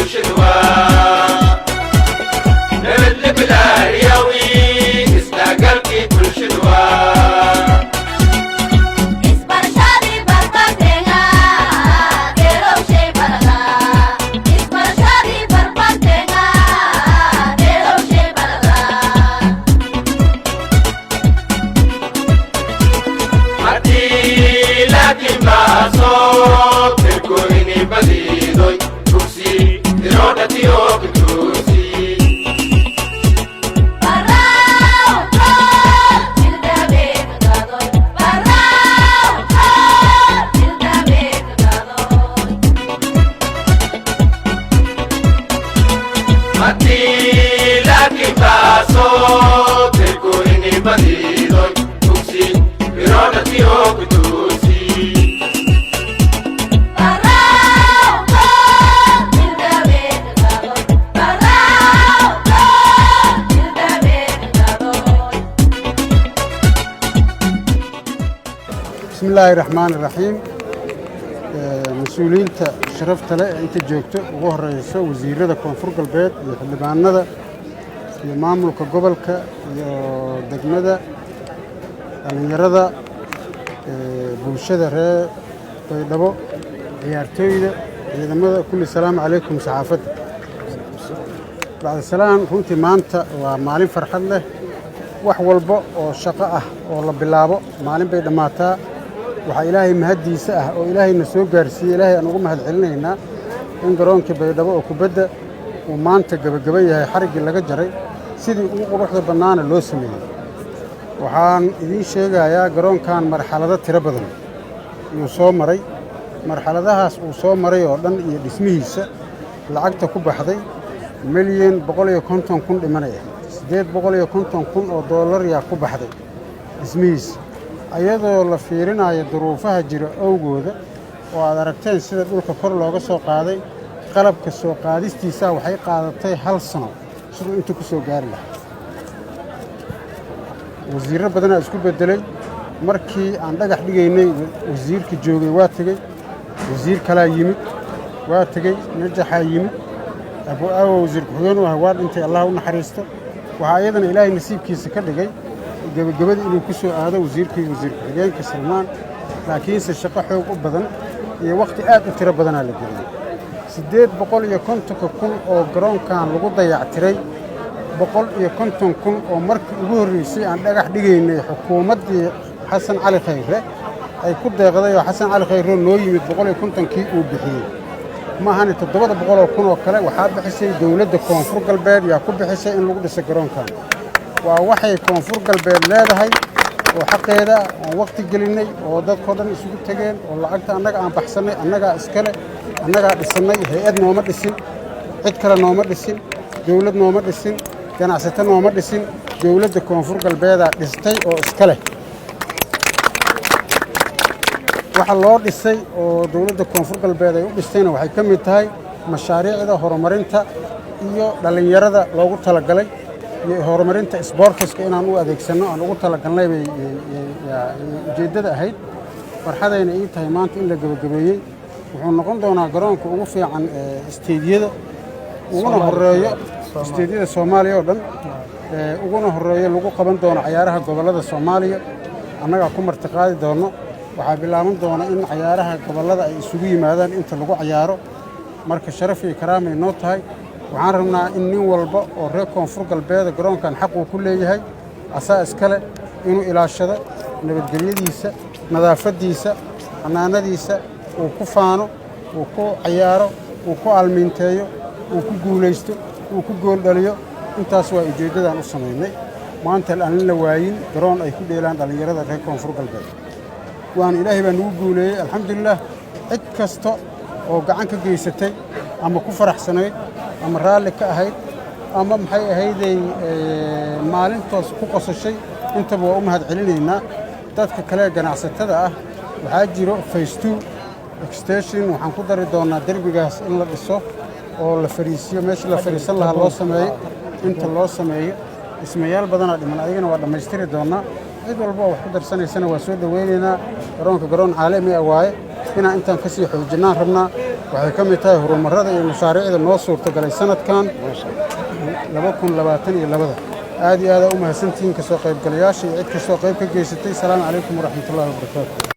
Bulshada waa nabad la bilaariyawi, isdhexgalkii bulshada waa. Isbarashadii barbarteena, deelowshay barada. Isbarashadii barbarteena, deelowshay barada. Haddii laakiin baaso tirkoyni badiidoy dugsi tiroodhatiyo kituusi. Baraaw kool ildabeeka gaadoy. Baraaw kool ildabeeka gaadoy. Haddii laakiin baaso tirkoyni badiidoy dugsi tiroodhatiyo kituusi. Baraaw kool ildabeeka gaadoy. Baraaw kool ildabeeka gaadoy. Bismi illaahi raxmaan iraxiim. Mas-uuliyiinta sharafta leh ee inta joogto, ugu horeyso wasiirada Koonfur Galbeed iyo xildhibaanada iyo maamulka gobolka iyo degmada, dhallinyarada, bulshada reer Baydhabo, ciyaartooyda, ciidamada, kulli, salaamu calaykum. Saxaafadda bacdisalaan, runtii maanta waa maalin farxad leh. Wax walba oo shaqo ah oo la bilaabo maalin bay dhammaataa. Waxaa Ilaahay mahaddiisa ah oo Ilaahayna soo gaarsiiyey, Ilaahay aan ugu mahad celinaynaa, in garoonkii Baydhabo oo kubadda uu maanta gebageba yahay, xariggii laga jaray, sidii ugu quruxda badnaana loo sameeyey. Waxaan idiin sheegayaa garoonkan marxalado tiro badan yuu soo maray. Marxaladahaas uu soo maray oo dhan iyo dhismihiisa lacagta ku baxday 1,150,000 dhimanaya, 850,000 oo dollar yaa ku baxday dhismihiisa, ayadoo la fiirinayo duruufaha jira owgooda oo aad aragteen sida dhulka kor looga soo qaaday. Qalabka soo qaadistiisa waxay qaadatay hal sano siduu inta ku soo gaari lahaa. Wasiirro badanaa isku beddelay. Markii aan dhagax dhigaynay wasiirka joogay waa tegey, wasiir kalaa yimid waa tegey, Najaxaa yimid, Abu Aawo wasiir ku-xigeen u ah waa dhintay, Allah u naxariisto. Waxaa iyadana Ilaahay nasiibkiisa ka dhigay gebagabada inuu ku soo aado wasiirkii wasiir ku-xigeenka Salmaan, laakiinse shaqo xoog u badan iyo wakhti aad u tiro badanaa la geliyey. 850,000 oo garoonkan lagu dayactiray, 150,000 oo markii ugu horreysay aan dhagax dhigaynay xukuumaddii Xasan Cali Khayre ay ku deeqday, oo Xasan Cali Khayre noo yimid 150kii uu bixiyey ma ahani. 700,000 oo kale waxaa bixisay dowladda Koonfur Galbeed, yaa ku bixisay in lagu dhiso garoonkan. Waa waxay Koonfur Galbeed leedahay oo xaqeeda oon wakhti gelinnay oo dadkao dhan isugu tegeen oo lacagta annaga aan baxsannay, annagaa iskale, annagaa dhisannay. Hay-ad nooma dhisin, cid kale nooma dhisin, dowlad nooma dhisin, ganacsato nooma dhisin, dowladda Koonfur Galbeedaa dhistay oo iska leh. Waxa loo dhisay oo dowladda Koonfur Galbeed ay u dhistayna waxay ka mid tahay mashaariicda horumarinta iyo dhallinyarada loogu talagalay iyo horumarinta sboortiska inaan u adeegsanno aan ugu talagalnay bay ujeeddada ahayd. Farxadayna ii tahay maanta in la gebagabeeyey. Wuxuu noqon doonaa garoonka ugu fiican isteediyada, uguna horeeyo isteediyada Soomaaliya oo dhan, uguna horeeyo lagu qaban doono cayaaraha gobollada Soomaaliya. Annagaa ku martiqaadi doonno. Waxaa bilaaban doona in cayaaraha gobollada ay isugu yimaadaan inta lagu cayaaro. Marka sharaf iyo karaamay noo tahay. Waxaan rabnaa in nin walba oo reer Koonfur Galbeeda garoonkan xaq uu ku leeyahay, asaa iskale, inuu ilaashado nabadgelyadiisa, nadaafaddiisa, xanaanadiisa, uu ku faano, uu ku cayaaro, uu ku aalmiinteeyo, uu ku guulaysto, uu ku gooldhaliyo. Intaas waa ujeeddadaan u samaynay maanta, aan la waayin garoon ay ku dheelaan dhallinyarada reer Koonfur Galbeed. Waana Ilaahay baa nagu guuleeyey, alxamdulilah. Cid kasta oo gacan ka geysatay ama ku faraxsanayd ama raalli ka ahayd ama maxay ahayday maalintoos ku qosashay, intaba waa u mahad celinaynaa. Dadka kale ee ganacsatada ah, waxaa jiro phase two extension. Waxaan ku dari doonnaa derbigaas in la dhiso oo la fariisiyo, meesha la fariisan lahaa loo sameeyo, inta loo sameeyo. Dhismayaal badanaa dhiman, ayagana waa dhammaystiri doonnaa. Cid walba oo wax ku darsanaysana waa soo dhowaynaynaa. Garoonka garoon caalami ah waaye, inaan intaan ka sii xoojinnaan rabnaa. Waxay ka mid tahay horumarrada iyo mashaariicda noo suurtagalay sanadkan 2022-da. Aad iyo aadaa u mahadsantihiin kasoo qaybgalayaasha iyo cid kastoo qayb ka geysatay. Asalaamu calaykum waraxmatullaahi wabarakaatu.